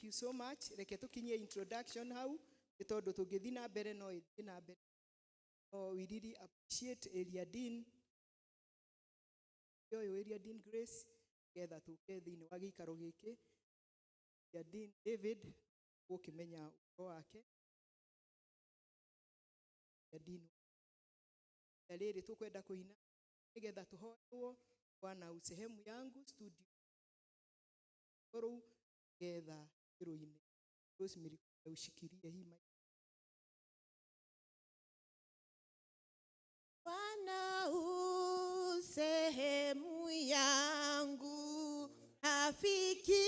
Thank you so much. Reke tũkinyie introduction hau nĩ tondũ tũngĩthiĩ na mbere no ĩthiĩ na mbere. No we really appreciate Area Dean ũyũ, Area Dean Grace, getha tũke thĩinĩ wa gĩikaro gĩkĩ. Area Dean David gũkĩmenya ũhoro wake. Area Dean na rĩrĩ tũkwenda kũina nĩgetha tũhoerwo. Bwana sehemu yangu studio rũu getha rũine. Rosemary, ushikirie hii mic. Bwana u sehemu yangu, rafiki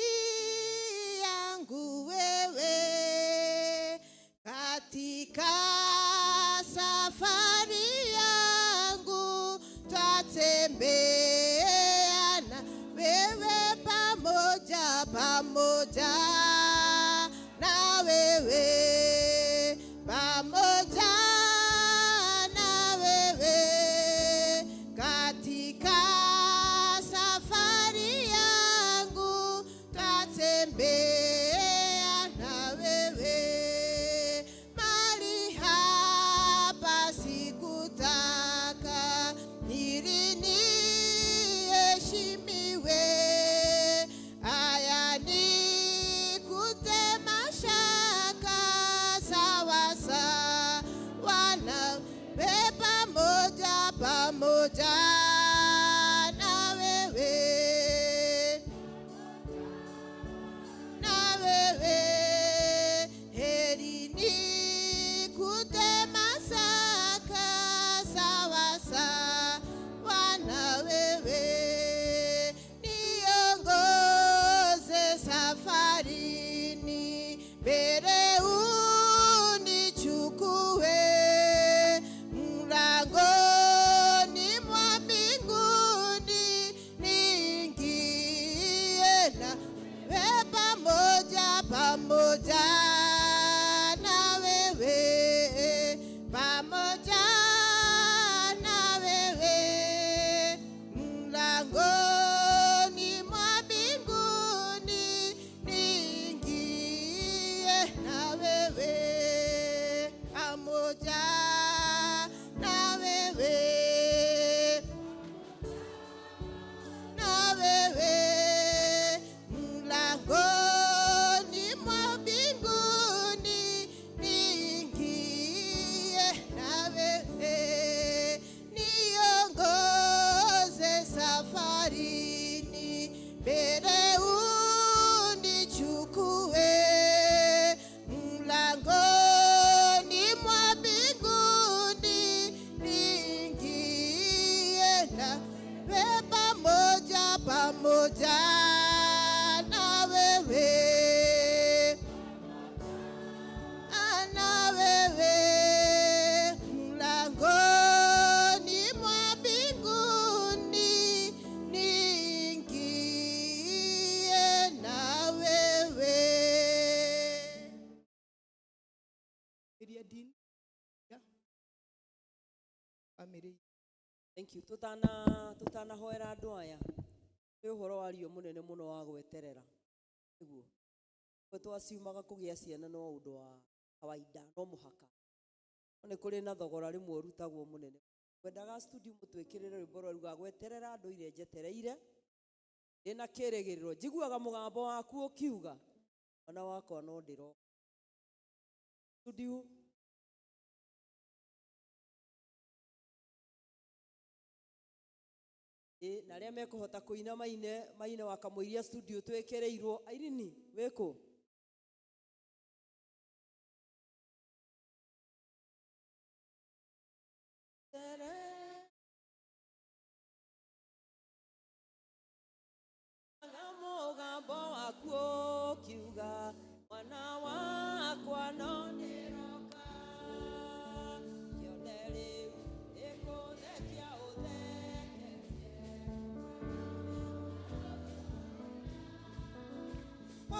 yangu wewe, katika safari yangu twatembea na wewe, pamoja, pamoja na wewe, pamoja na wewe, katika safari yangu twatembea na wewe. Mali hapa sikutaka, ili niheshimiwe, haya nikute mashaka, sawa sawa na we, pamoja, pamoja na wewe, na wewe, heri nikute masaka, sawa sawa na wewe, niongoze safarini, mbele unichukue, mlangoni mwa mbinguni niingie na we, pamoja, pamoja na wewe, pamoja na wewe, mlangoni mwa mbinguni niingie na wewe, pamoja na wewe, na wewe, mlangoni mwa mbinguni niingie na wewe, niongoze safarini, mbele unichukue, mlangoni mwa mbinguni niingie na we, pamoja, pamoja na wewe, na wewe, mlangoni mwa mbinguni niingie na wewe. Area Dean, yeah. Family. Thank you. Tutanahoera andũ aya, nĩ ũhoro wario mũnene mũno wa gweterera nĩguo we twaciumaga kũgĩa ciana no ũndũ wa kawaida, no mũhaka, no nĩ kũrĩ na thogora rĩmwe ũrutagwo mũnene. Kwendaga studio mũtwĩkĩrĩre rwĩmbo rwaruga gweterera ndũire njetereire ndĩna kĩrĩgĩrĩro, njiguaga mũgambo waku ũkiuga mwana wakwa no ndĩroka. Studio. Ĩ, na arĩa mekũhota kũina maine maine wakamũiria studio twĩkĩrĩirwo. Airini wĩkũ? Mũgambo waku ũkiuga mwana wakwa no ndĩroka, kĩone rĩu ĩkũthekia ũtheketie.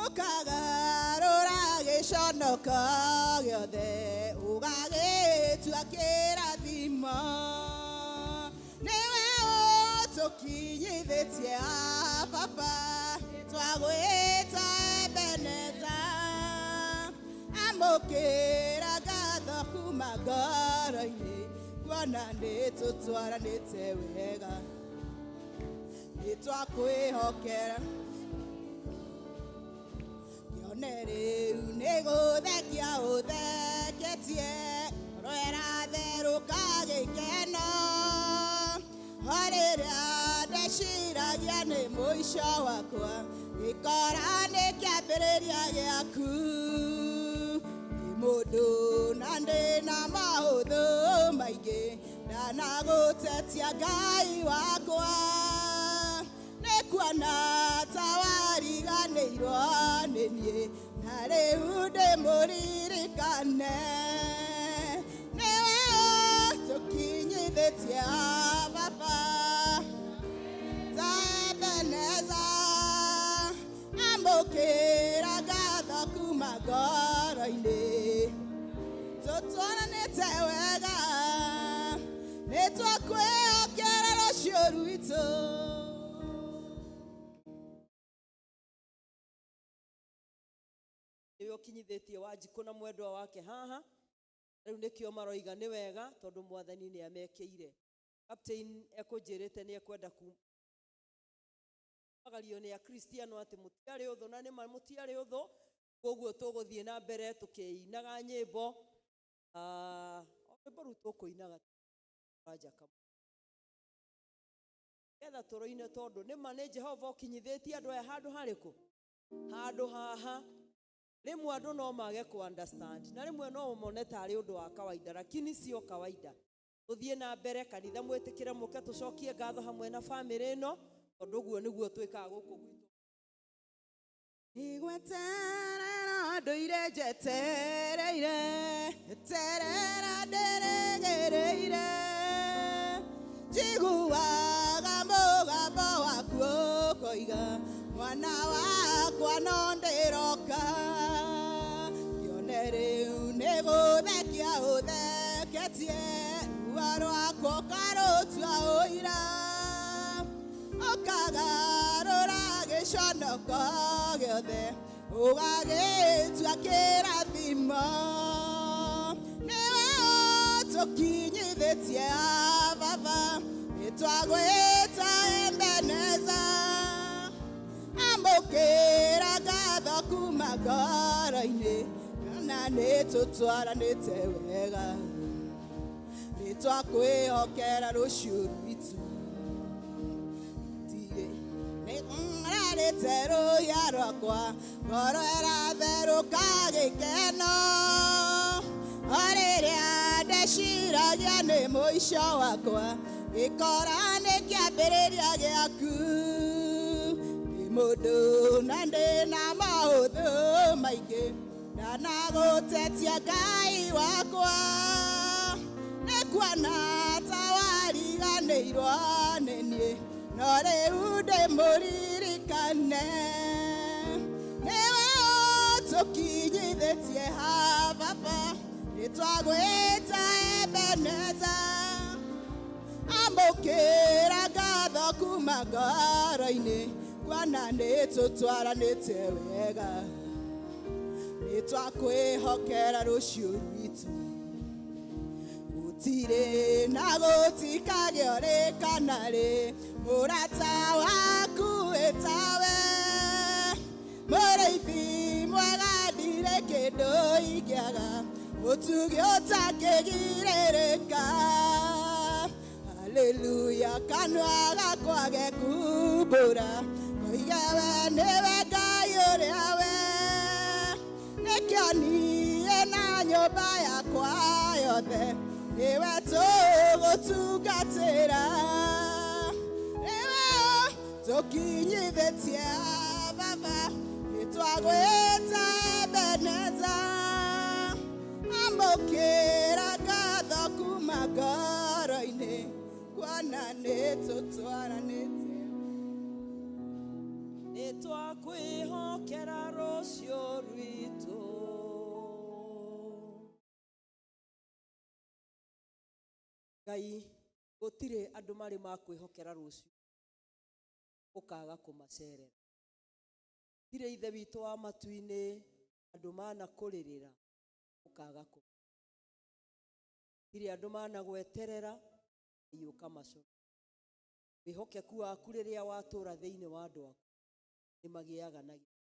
Ũkagarũra gĩconoko gĩothe ũgagĩtua kĩrathimo, nĩwe ũtũkinyithĩtie baba, twagwĩta Ebeneza. Amũkĩra ngatho kuma ngoro-inĩ, kuona nĩ tũtwaranĩte wega, nĩ twakwĩhokera. Kĩone rĩu nĩ gũthekia ũtheketie, ngoro ĩratherũka gĩkeno. O rĩrĩa ndeciragia nĩ mũico wakwa, gĩkora nĩ kĩambĩrĩria gĩaku. Ndĩ mũndũ na ndĩna maũthũ maingĩ, ndanagũtetia Ngai wakwa. Nĩ kuona ta wariganĩirwo nĩ niĩ, na rĩu ndĩmũririkane. Nĩwe ũtũkinyithĩtie baba ta Ebeneza. Amũkĩra ngatho kuma ngoro-inĩ, tũtwaranĩte wega, nĩ twakwĩhokera rũciũ rwitũ. Nĩwe ũkinyithĩtie Wanjikũ na mwendwa wake haha. Rĩu nĩkĩo maroiga nĩ wega tondũ mwathani nĩ amekĩire. Captain ekũnjĩrĩte nĩ ekwenda kumagario nĩ akristiano atĩ mũtiarĩ ũthũ, na nĩma mũtiarĩ ũthũ. Koguo tũgũthiĩ na mbere tũkĩinaga nyĩmbo. O rwĩmbo rũu tũkũinaga wanja kamwe getha tũrũine, tondũ nĩma nĩ Jehova ũkinyithĩtie andũ aya handũ harĩkũ, handũ haha. Rĩmwe andũ no mage ku understand, na rĩmwe no mone tarĩ ũndũ wa kawaida, lakini sio kawaida. Tũthiĩ na mbere kanitha, mwĩtĩkĩre mũke tũcokie ngatho hamwe na bamĩrĩ ĩno, tondũ ũguo nĩguo twĩkaga gũkũ gwitũ. Igweterera ndũire njetereire, eterera ndĩrĩgĩrĩire, njiguaga mũgambo waku ũkoiga, mwana wakwa no ndĩroka. Kĩone rĩu nĩ gũthekia ũtheketie, ruo rwakwa ũkarũtua ũira, ũkagarũra gĩconoko gĩothe, ũgagĩtua kĩrathimo. Nĩwe ũtũkinyithĩtie baba, nĩtwagwĩta Ebeneza. Amũkĩra ngatho kuma ngoro-inĩ, kana nĩ tũtwaranĩte wega, nĩ twakwĩhokera rũciũ rwitũ. Nĩ rũhĩa rwakwa, ngoro ĩratherũka gĩkeno. O rĩrĩa ndeciragia nĩ mũico wakwa, gĩkora nĩ kĩambĩrĩria gĩaku. Ndĩ mũndũ na ndĩna maũthũ maingĩ, ndanagũtetia Ngai wakwa. Nĩ kuona ta wariganĩirwo nĩ niĩ, no rĩu ndĩmũririkane. Nĩwe ũtũkinyithĩtie ha baba, nĩ twagwĩta Ebeneza. Amũkĩra ngatho kuma ngoro-inĩ, kuona nĩ tũtwaranĩte wega, nĩ twakwĩhokera rũciũ rwitũ. Gũtirĩ na gũtikagĩa rĩ kana rĩ, mũrata waku ĩtawe. Mũrĩithi mwega ndirĩ kĩndũ ingĩaga, mũtugi ũtangĩgirĩrĩka. Haleluya, kanua gakwa gekumbũra, koiga we nĩwe Ngai ũrĩa we. Nĩkĩo niĩ na nyũmba yakwa yothe, nĩwe tũgũtungatĩra. Nĩwe tũkinyithĩtie baba, nĩtwagwĩta Ebeneza. Amũkĩra ngatho kuma ngoro-inĩ, kuona nĩ tũtwaranĩte. Nĩ twakwĩhokera rũciũ rwitũ. Ngai, gũtirĩ andũ marĩ makwĩhokera rũciũ ũkaga kũmacerera. Tirĩ ithe witũ wa matu-inĩ andũ manakũrĩrĩra Ũkaga kũ tirĩ andũ managweterera Ngai ũkamaconoria. Wĩhokeku waku rĩrĩa watũra thĩinĩ wa andũ aku nĩ magĩaga na gĩkeno.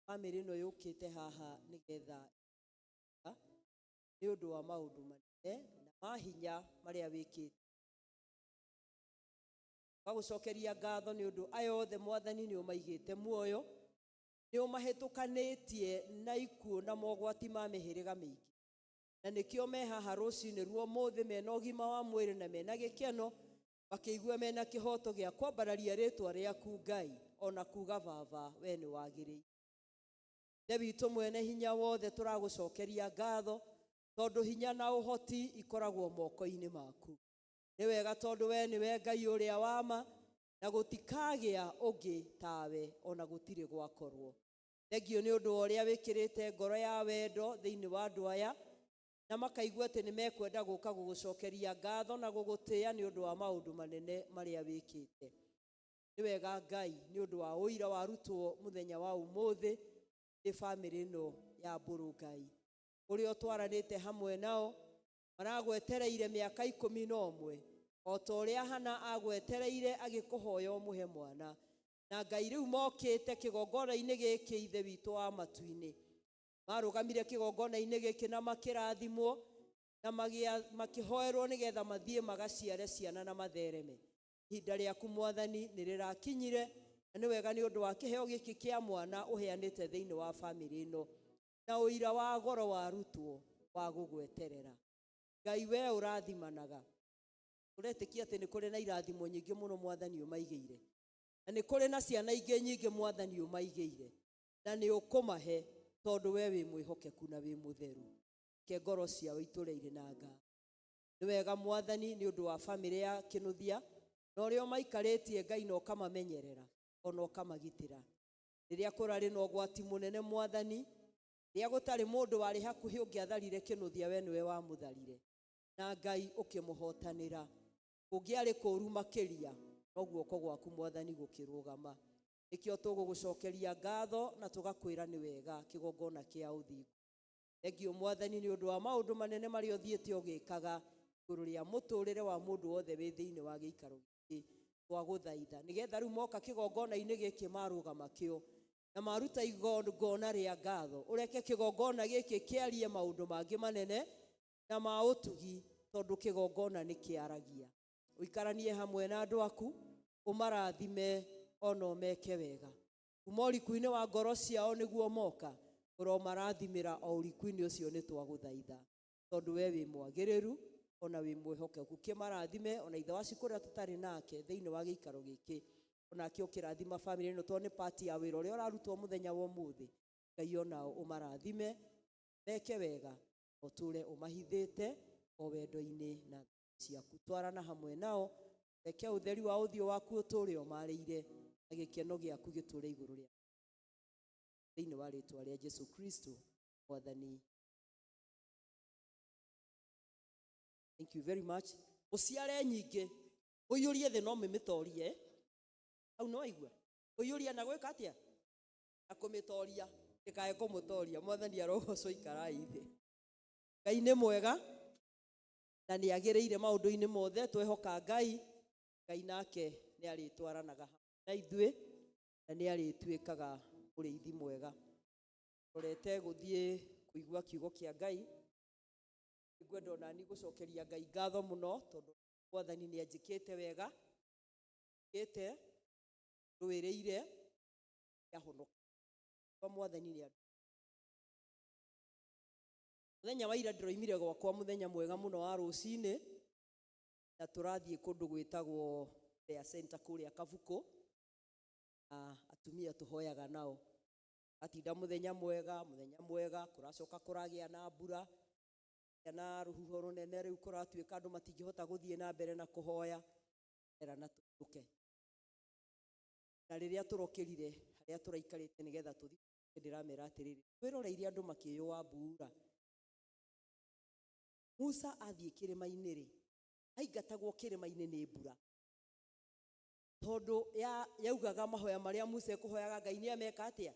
Bamĩrĩ ĩno yũkĩte haha nĩgetha nĩ ũndũ wa maũndũ manene na mahinya marĩa wĩkĩte. Gagũcokeria ngatho nĩ ũndũ aya othe Mwathani nĩ ũmaigĩte muoyo, nĩ ũmahĩtũkanĩtie na ikuũ na mogwati ma mĩhĩrĩga mĩingĩ, na nĩkĩo me haha rũcinĩ ruo ũmũthĩ mena ũgima wa mwĩrĩ na mena gĩkeno, makĩigua mena kĩhoto gĩa kwambararia rĩtwa rĩaku Ngai, ona kuga baba we nĩ wagĩrĩire. Ithe witũ mwene hinya wothe, tũragũcokeria ngatho tondũ hinya na ũhoti ikoragwo moko-inĩ maku. Nĩ wega tondũ we nĩwe Ngai ũrĩa wa ma, na gũtikagĩa ũngĩ tawe, ona gũtirĩ gwakorwo. Thengiũ nĩ ũndũ wa ũrĩa wĩkĩrĩte ngoro ya wendo thĩinĩ wa andũ aya, na makaigua atĩ nĩ mekwenda gũka gũgũcokeria ngatho na gũgũtĩĩa nĩ ũndũ wa maũndũ manene marĩa wĩkĩte. Nĩ wega Ngai nĩ ũndũ wa ũira warutwo mũthenya wa ũmũthĩ nĩ bamĩrĩ ĩno ya Mbũrũ Ngai, ũrĩa ũtwaranĩte hamwe nao maragwetereire mĩaka 11, o ta ũrĩa Hana agwetereire agĩkũhoya ũmũhe mwana. Na Ngai rĩu mokĩte kĩgongona-inĩ gĩkĩ, Ithe witũ wa matu-inĩ, marũgamire kĩgongona-inĩ gĩkĩ na makĩrathimwo na makĩhoerwo nĩgetha mathiĩ magaciare ciana na mathereme. Ihinda rĩaku Mwathani nĩ rĩrakinyire, na nĩ wega nĩ ũndũ wa kĩheo gĩkĩ kĩa mwana ũheanĩte thĩinĩ wa bamĩrĩ ĩno, na ũira wa goro warutwo wa gũgweterera. Ngai we ũrathimanaga, tũretĩkia atĩ nĩ kũrĩ na irathimo nyingĩ mũno Mwathani ũmaigĩire, na nĩ kũrĩ na ciana ingĩ nyingĩ Mwathani ũmaigĩire, na nĩ ũkũmahe tondũ we wĩ mwĩhokeku na wĩ mũtheru. Reke ngoro ciao itũre irĩ na ngatho. Nĩ wega Mwathani nĩ ũndũ wa bamĩrĩ ya Kĩnuthia na ũrĩa ũmaikarĩtie Ngai, na ũkamamenyerera ona ũkamagitĩra rĩrĩa kũrarĩ na ũgwati mũnene. Mwathani, rĩrĩa gũtarĩ mũndũ warĩ hakuhĩ ũngĩatharire Kĩnuthia, we nĩwe wamũtharire, na Ngai ũkĩmũhotanĩra. Kũngĩarĩ kũũru makĩria, no guoko gwaku Mwathani gũkĩrũgama. Nĩkĩo tũgũgũcokeria ngatho na tũgakwĩra nĩ wega kĩgongona kĩa ũthingu. Thengiũ Mwathani nĩ ũndũ wa maũndũ manene marĩa ũthiĩte ũgĩkaga igũrũ rĩa mũtũrĩre wa mũndũ wothe wĩ thĩinĩ wa gĩikaro gĩkĩ. Twagũthaitha nĩgetha rĩu moka kĩgongona-inĩ gĩkĩ marũgama kĩo na maruta igongona rĩa ngatho, ũreke kĩgongona gĩkĩ kĩarie maũndũ mangĩ manene na ma ũtugi, tondũ kĩgongona nĩ kĩaragia. Ũikaranie hamwe na andũ aku, ũmarathime ona ũmeke wega kuma ũriku-inĩ wa ngoro ciao, nĩguo moka ũromarathimĩra o ũriku-inĩ ũcio. Nĩ twagũthaitha tondũ we wĩ mwagĩrĩru ona wĩ mwĩhokeku, kĩmarathime ona ithe wa cikũrĩa tũtarĩ nake thĩinĩ wa gĩikaro gĩkĩ, onake ũkĩrathima bamĩrĩ ĩno tondũ nĩ part ya wĩra ũrĩa ũrarutwo mũthenya wa ũmũthĩ. Ngai onao ũmarathime, meke wega, ũtũre ũmahithĩte o wendo-inĩ na ciaku. Twarana hamwe nao, reke ũtheri wa ũthiũ waku ũtũre ũmarĩire na gĩkeno gĩaku gĩtũre igũrũ rĩa thĩinĩ wa rĩtwa rĩa Jesu Kristo Mwathani. Thank you very much. Ũciare nyingĩ, ũiyũrie thĩ no mĩmĩtorie. Hau no waigua ũiyũrie na gwĩka atĩa na kũmĩtoria, ndĩkae kũmũtoria. Mwathani arogocwo. Ikarai thĩ. Ngai nĩ mwega na nĩ agĩrĩire maũndũ-inĩ mothe. Twehoka Ngai, Ngai nake nĩ arĩtwaranaga hamwe na ithuĩ na nĩ arĩtuĩkaga mũrĩithi mwega. Rorete gũthiĩ kũigua kiugo kĩa Ngai, ngwenda onani gũcokeria Ngai ngatho mũno tondũ Mwathani nĩ anjĩkĩte wega, kĩte ndũĩrĩire yahonoka kwa Mwathani nĩ andũ. Mũthenya wa ira ndĩroimire gwakwa mũthenya mwega mũno wa rũcinĩ, na tũrathiĩ kũndũ gwĩtagwo Prayer Center kũrĩa Kabuku, na atumia tũhoyaga nao. Atinda mũthenya mwega, mũthenya mwega, kũracoka kũragĩa na mbura na rũhuho rũnene, rĩu kũratuĩka andũ matingĩhota gũthiĩ na mbere na kũhoya era na tũinũke. Na rĩrĩa tũrokĩrire harĩa tũraikarĩte nĩgetha tũthiĩ, ndĩramera atĩrĩrĩ, twĩroreire andũ makĩyũa mbura. Musa athiĩ kĩrĩma-inĩ rĩ, aingatagwo kĩrĩma-inĩ nĩ mbura, tondũ yaugaga mahoya marĩa Musa ekũhoyaga Ngai nĩ ameka atĩa,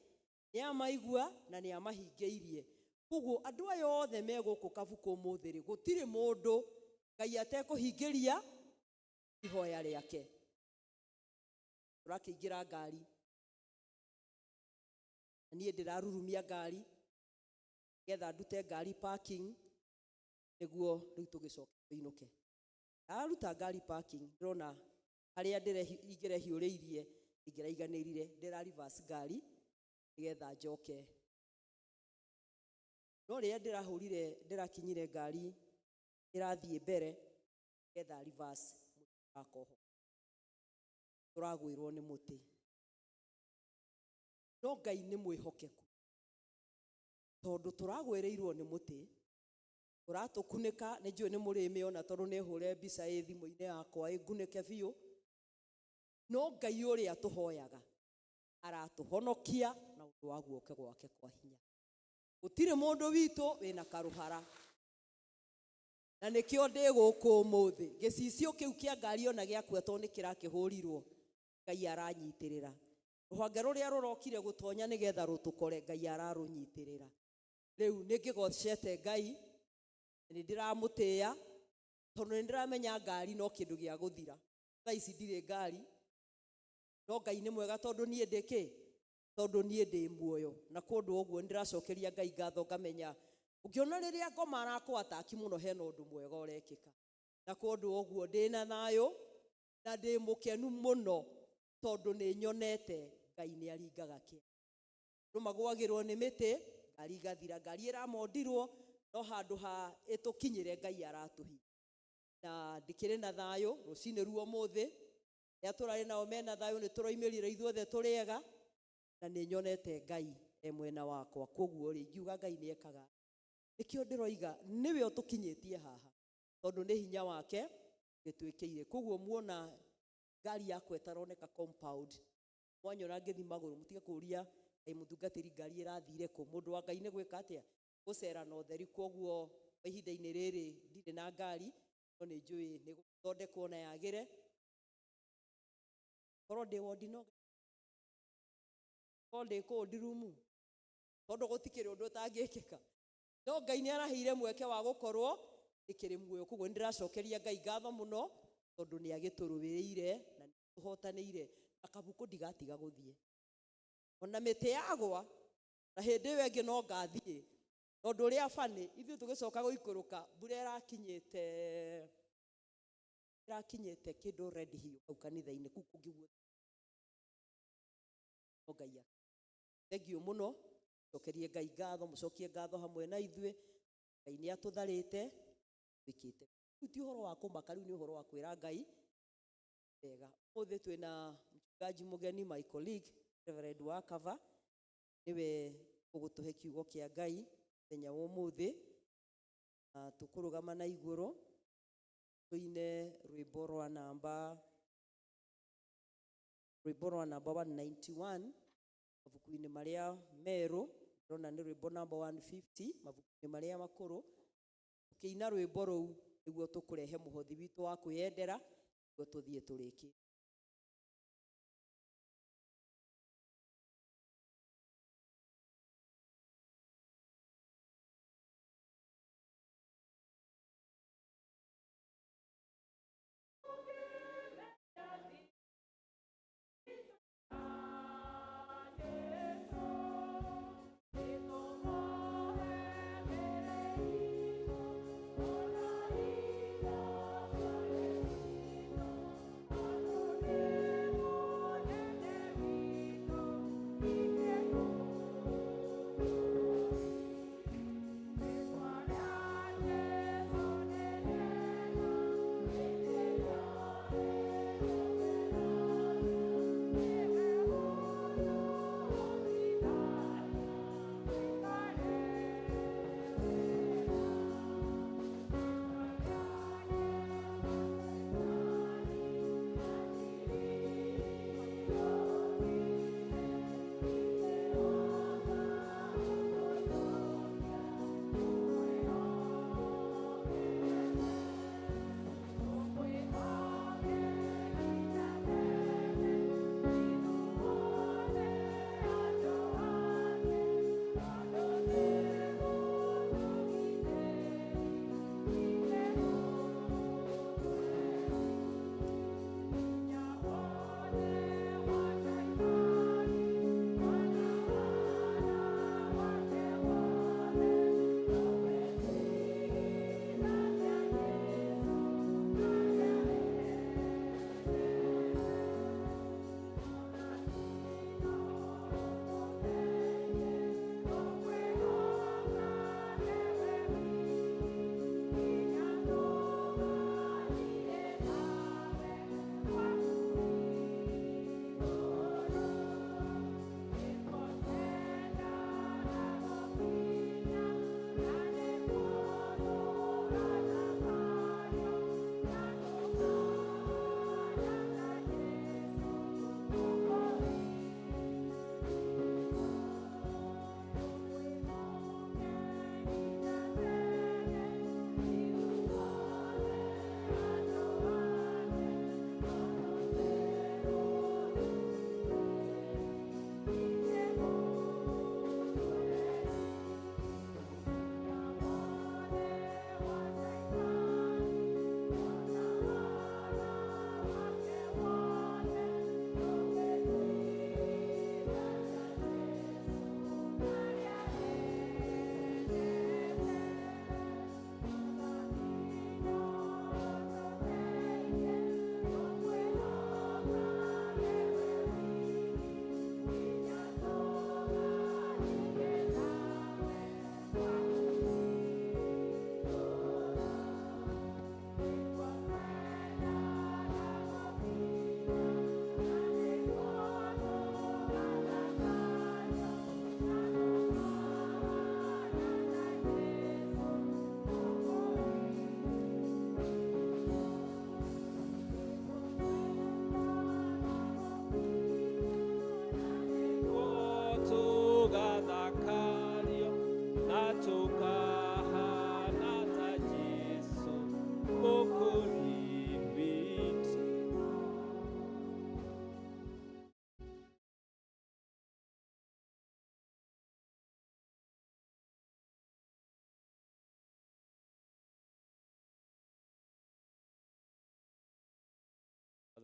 nĩ amaigua na nĩ amahingĩirie. Koguo andũ aya othe me gũkũ Kabuku ũmũthĩ rĩ, gũtirĩ mũndũ Ngai atekũhingĩria ihoya rĩake. Tũrakĩingĩra ngari, na niĩ ndĩrarurumia ngari nĩgetha ndute ngari parking nĩguo rĩu tũgĩcoke tũinũke. Ndaruta ngari parking, ndĩrona harĩa ingĩrehiũrĩirie ingĩraiganĩrire, ndĩra reverse ngari nĩgetha njoke. No rĩrĩa ndĩrahũrire, ndĩrakinyire ngari ĩrathiĩ mbere nĩgetha reverse wakoho, tũragwĩrwo nĩ mũtĩ. No Ngai nĩ mwĩhokeku, tondũ tũragwĩrĩirwo nĩ mũtĩ ũratũkunĩka. Nĩ njũĩ nĩ mũrĩmĩona tondũ nĩ hũre mbica ĩ thimũ-inĩ yakwa ĩngunĩke biũ. No Ngai ũrĩa tũhoyaga aratũhonokia na ũndũ wa guoko gwake kwa hinya. Gũtirĩ mũndũ witũ wĩna karũhara, na nĩkĩo ndĩ gũkũ ũmũthĩ. Gĩcicio kĩu kĩa ngari ona gĩakua tondũ nĩ kĩrakĩhũrirwo, Ngai aranyitĩrĩra. Rũhonge rũrĩa rũrokire gũtonya nĩgetha rũtũkore, Ngai ararũnyitĩrĩra. Rĩu nĩ ngĩgocete Ngai, nĩ ndĩramũtĩĩa tondũ nĩ ndĩramenya ngari no kĩndũ gĩa gũthira. Thaa ici ndirĩ ngari, no Ngai nĩ mwega tondũ niĩ ndĩ kĩ? Tondũ niĩ ndĩ muoyo. Na kũndũ ũguo nĩ ndĩracokeria Ngai ngatho, ngamenya ũngĩona rĩrĩa ngoma arakũ ataki mũno hena ũndũ mwega ũrekĩka. Na kũndũ ũguo ndĩna thayũ na ndĩ mũkenu mũno tondũ nĩ nyonete Ngai nĩ aringaga kĩa. Andũ magwagĩrwo nĩ mĩtĩ, ngari igathira, ngari ĩramondirwo, no handũ ha ĩtũkinyĩre Ngai aratũhitha. Na ndĩkĩrĩ na thayũ rũcinĩ ruo ũmũthĩ, arĩa tũrarĩ nao mena thayũ, nĩ tũroimĩrire ithuothe tũrĩ ega, na nĩ nyonete Ngai e mwena wakwa. Koguo rĩ, ingiuga Ngai nĩ ekaga. Nĩkĩo ndĩroiga nĩwe ũtũkinyĩtie haha, tondũ nĩ hinya wake gĩtwĩkĩire. Koguo muona ngari yakwa ĩtaroneka compound, mwanyona ngĩthi magũrũ, mũtige kũũria kaĩ mũtungatĩri ngari ĩrathire kũ. Mũndũ wa Ngai nĩ gwĩka atĩa? Gũcera na ũtheri. Koguo kwa ihinda-inĩ rĩrĩ ndirĩ na ngari, no nĩ njũĩ nĩ gũthondekwo na yagĩre. Korwo ndĩ wondi no korwo ndĩ kũu ndirumu, tondũ gũtikĩrĩ ũndũ ũtangĩkĩka. No Ngai nĩ araheire mweke wa gũkorwo ndĩkĩrĩ muoyo. Koguo nĩ ndĩracokeria Ngai ngatho mũno tondũ nĩ agĩtũrũĩrĩire na nĩ tũhotanĩire. Na Kabuku ndigatiga gũthiĩ, ona mĩtĩ yagwa, na hĩndĩ ĩyo ĩngĩ no ngathiĩ. Na ũndũ ũrĩa bani, ithuĩ tũgĩcoka gũikũrũka, mbura ĩrakinyĩte kĩndũ Red Hill hau kanitha-inĩ kũu kũngĩ guothe. No Ngai thengiũ mũno, cokerie Ngai ngatho, mũcokie ngatho hamwe na ithuĩ. Ngai nĩ atũtharĩte, twĩkĩte. Rĩu ti ũhoro wa kũmaka, rĩu nĩ ũhoro wa kwĩra Ngai wega. Ũmũthĩ twĩna mchungaji mũgeni, my colleague Reverend Wakava, nĩwe ũgũtũhe kiugo kĩa Ngai mũthenya wa ũmũthĩ. Na tũkũrũgama na igũrũ tũine rwĩmbo rwa namba 191 mabuku-inĩ marĩa merũ. Ndĩrona nĩ rwĩmbo namba 150 mabuku-inĩ marĩa makũrũ. Tũkĩina rwĩmbo rũu nĩguo tũkũrehe mũhothi witũ wa kwĩyendera nĩguo tũthiĩ tũrĩkie.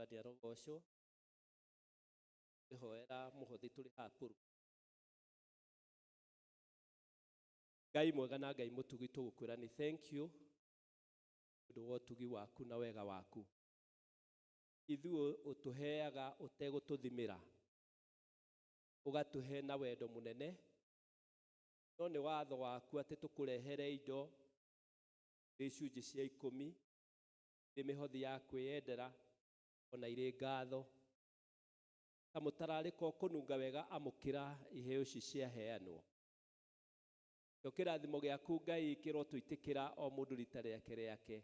Mwathani arogocwo. Ngĩhoera mũhothi tũrĩ haha pũrũ. Ngai mwega na Ngai mũtugi, tũgũkwĩra nĩ thank you nĩ ũndũ wa ũtugi waku na wega waku. Ithuĩ ũtũheaga ũtegũtũthimĩra, ũgatũhe na wendo mũnene, no nĩ watho waku atĩ tũkũrehere indo irĩ icunjĩ cia 10, irĩ mĩhothi ya kwĩyendera, ona irĩ ngatho. Ta mũtararĩko ũkũnunga wega, amũkĩra iheo ici ciaheanwo. Kĩo kĩrathimo gĩaku Ngai kĩrotũitĩkĩra o mũndũ rita rĩake rĩake.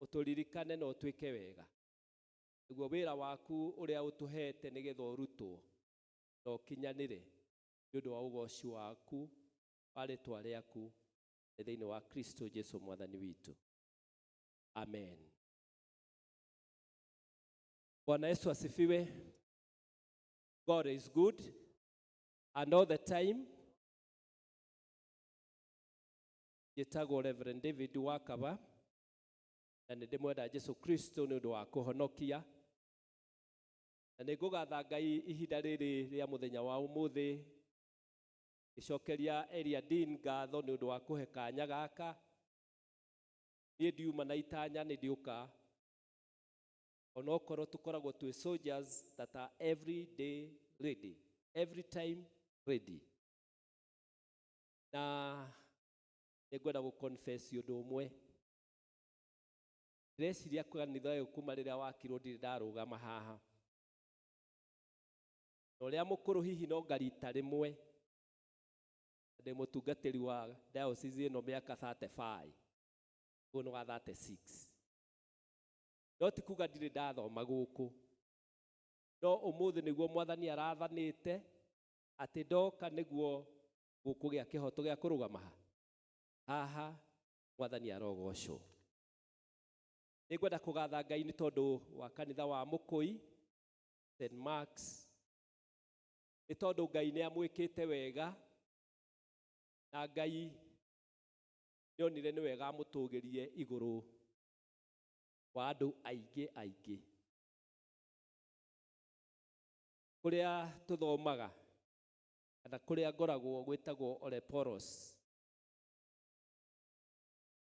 Ũtũririkane na ũtwĩke wega, nĩguo wĩra waku ũrĩa ũtũhete nĩgetha ũrutwo na ũkinyanĩre nĩ ũndũ wa ũgoci waku wa rĩtwa rĩaku nĩ thĩinĩ wa Kristo Jesu Mwathani witũ. Amen. Bwana Yesu asifiwe. God is good and all the time. Njĩtagwo Reverend David Wakaba na nĩ ndĩmwenda Jesu Kristo nĩ ũndũ wa kũhonokia, na nĩ ngũgatha Ngai ihinda rĩrĩ rĩa mũthenya wa ũmũthĩ, ngĩcokeria Elia Dean ngatho nĩ ũndũ wa kũhe kanya gaka. Niĩ ndiuma na itanya, nĩ ndiũka, onokorwo tũkoragwo twĩ soldiers that are every day ready, every time ready. Na nĩ ngwenda gũ confess ũndũ ũmwe. Ndĩreciria kanitha ũyũ kuma rĩrĩa wakirwo ndirĩ ndarũgama haha, na ũrĩa mũkũrũ hihi no ngarita rĩmwe. Ndĩ mũtungatĩri wa diocese ĩno mĩaka 35, ũguo nĩ wa 36, no ti kuga ndirĩ ndathoma gũkũ, no ũmũthĩ nĩguo Mwathani arathanĩte atĩ ndoka nĩguo gũkũgĩa kĩhoto gĩa kũrũgama haha. Mwathani arogocwo. Nĩngwenda kũgatha Ngai nĩ tondũ wa kanitha wa Mũkũi St. Marks, nĩ tondũ Ngai nĩ amwĩkĩte wega, na Ngai nĩonire nĩ wega amũtũgĩrie igũrũ wa andũ aingĩ aingĩ. Kũrĩa tũthomaga kana kũrĩa ngoragwo gwĩtagwo Oleporos,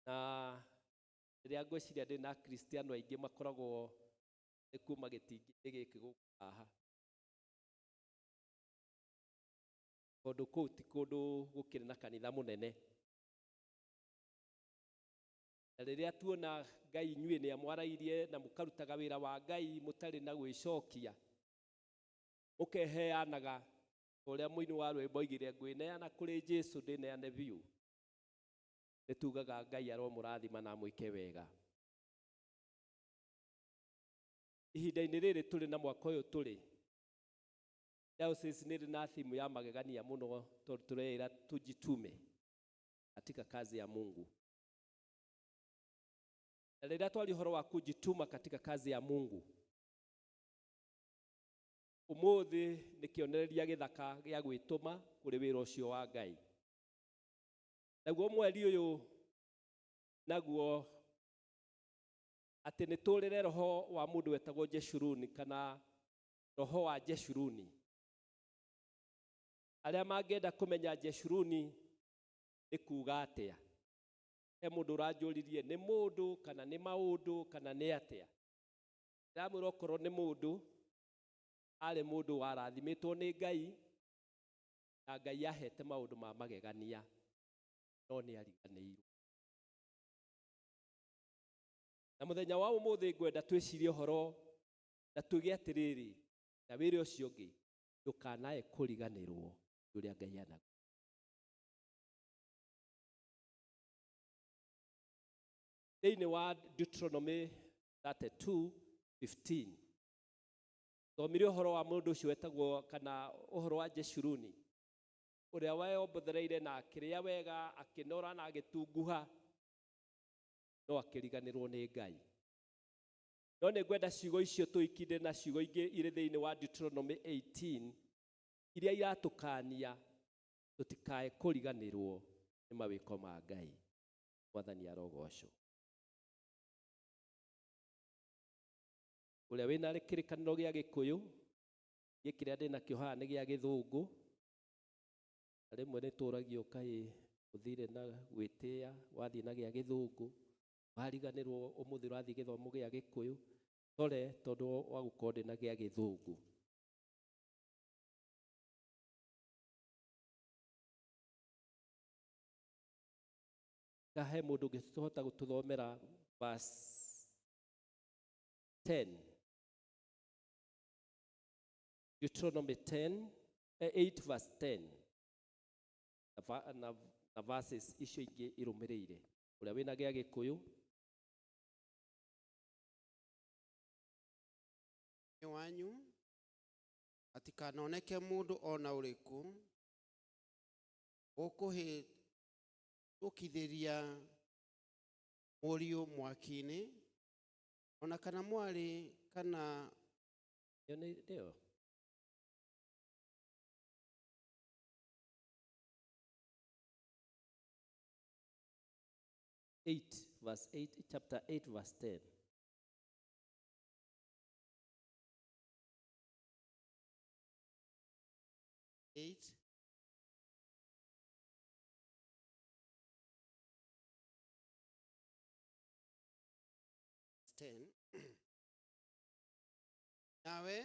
na rĩrĩa ngwĩciria ndĩ na Akristiano aingĩ makoragwo nĩ kuma gĩtingĩ gĩkĩ gũkũ haha, tondũ kũu ti kũndũ gũkĩrĩ na kanitha mũnene. Na rĩrĩa tuona Ngai inyuĩ nĩ amwarairie na mũkarutaga wĩra wa Ngai mũtarĩ na gwĩcokia, mũkeheanaga ũrĩa mũini wa rwĩmbo oigire, ngwĩneana kũrĩ Jesu ndĩneane biũ, nĩ tugaga Ngai aromũrathima na amwĩke wega. Ihinda-inĩ rĩrĩ tũrĩ na mwaka ũyũ tũrĩ, diocese nĩ ĩrĩ na thimu ya magegania mũno, tondũ tũreĩra tujitume katika kazi ya Mungu. Na rĩrĩa twaria ũhoro wa kujituma katika kazi ya Mungu, ũmũthĩ nĩ kĩonereria gĩthaka gĩa gwĩtũma kũrĩ wĩra ũcio wa Ngai. Naguo mweri ũyũ naguo atĩ nĩ tũrĩre roho wa mũndũ wetagwo Jeshuruni, kana roho wa Jeshuruni. Arĩa mangĩenda kũmenya Jeshuruni nĩ kuga atĩa, he mũndũ ũranjũririe nĩ mũndũ kana nĩ maũndũ kana nĩ atĩa. Ndamwĩra okorwo nĩ mũndũ, arĩ mũndũ warathimĩtwo nĩ Ngai, na Ngai ahete maũndũ ma magegania, no nĩ ariganĩirwo. Na mũthenya wa ũmũthĩ ngwenda twĩcirie ũhoro na tuge atĩrĩrĩ, na wĩra ũcio ũngĩ ndũkanae kũriganĩrwo nĩ ũrĩa Ngai anaguo. Thĩinĩ wa Deuteronomy 32:15 thomire ũhoro wa mũndũ ũcio wetagwo, kana ũhoro wa Jeshuruni, ũrĩa weyombothereire na akĩrĩa wega, akĩnora na agĩtunguha, no akĩriganĩrwo nĩ Ngai. No nĩ ngwenda ciugo icio tũikinde na ciugo ingĩ irĩ thĩinĩ wa Deuteronomy 18 iria iratũkania tũtikae kũriganĩrwo nĩ mawĩko ma Ngai. Mwathani arogocwo. Ũrĩa wĩna kĩrĩkanĩro gĩa Gĩkũyũ, niĩ kĩrĩa ndĩnakĩo haha nĩ gĩa Gĩthũngũ. Na rĩmwe nĩ tũragio kaĩ ũthire na gwĩtĩa wathiĩ na gĩa Gĩthũngũ, wariganĩrwo ũmũthĩ ũrathiĩ gĩthomo gĩa Gĩkũyũ. Tore tondũ wa gũkorwo ndĩna gĩa Gĩthũngũ. Kahe mũndũ ũngĩhota gũtũthomera verse 10. Deuteronomy 10, 8 verse 10 na verses icio ingĩ irũmĩrĩire. Ũrĩa wĩna gĩa Gĩkũyũ. Wanyu atikanoneke mũndũ o na ũrĩkũ ũkũhĩtũkithĩria mũriũ mwaki-inĩ, ona kana mwarĩ kana Ĩyo nĩ nĩyo. 8 verse 8, chapter 8 verse 10. 8 10. Nawe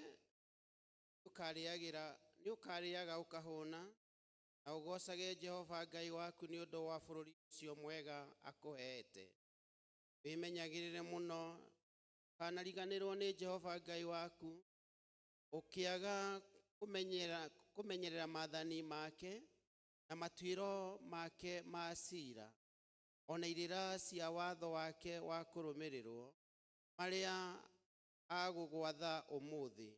nĩũkarĩaga ũkahũna, na ũgoocage Jehova Ngai waku nĩ ũndũ wa bũrũri ũcio mwega akũheete. Wĩmenyagĩrĩre mũno ndũkanariganĩrwo nĩ Jehova Ngai waku, ũkĩaga kũmenyerera maathani make na matuĩro make ma ciira, ona irĩra cia watho wake wa kũrũmĩrĩrwo, marĩa agũgwatha ũmũthĩ.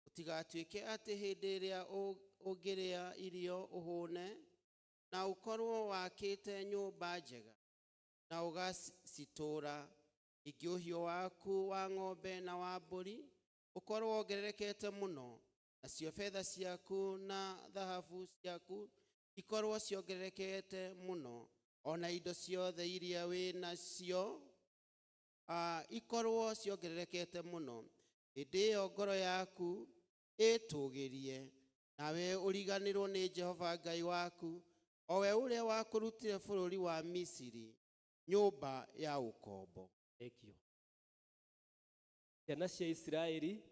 Gũtigatuĩke atĩ hĩndĩ ĩrĩa ũngĩrĩa irio ũhũne, na ũkorwo wakĩte nyũmba njega na ũgacitũũra, ningĩ ũhiũ waku wa ng'ombe na wa mbũri ũkorwo wongererekete mũno, nacio betha ciaku na thahabu ciaku ikorwo ciongererekete mũno, ona indo ciothe iria wĩ nacio ikorwo ciongererekete mũno, hĩndĩ ĩyo ngoro yaku ĩtũgĩrie, nawe ũriganĩrwo nĩ Jehova Ngai waku, o we ũrĩa wakũrutire bũrũri wa Misiri, nyũmba ya ũkombo. Thank you. Ciana cia Isiraeli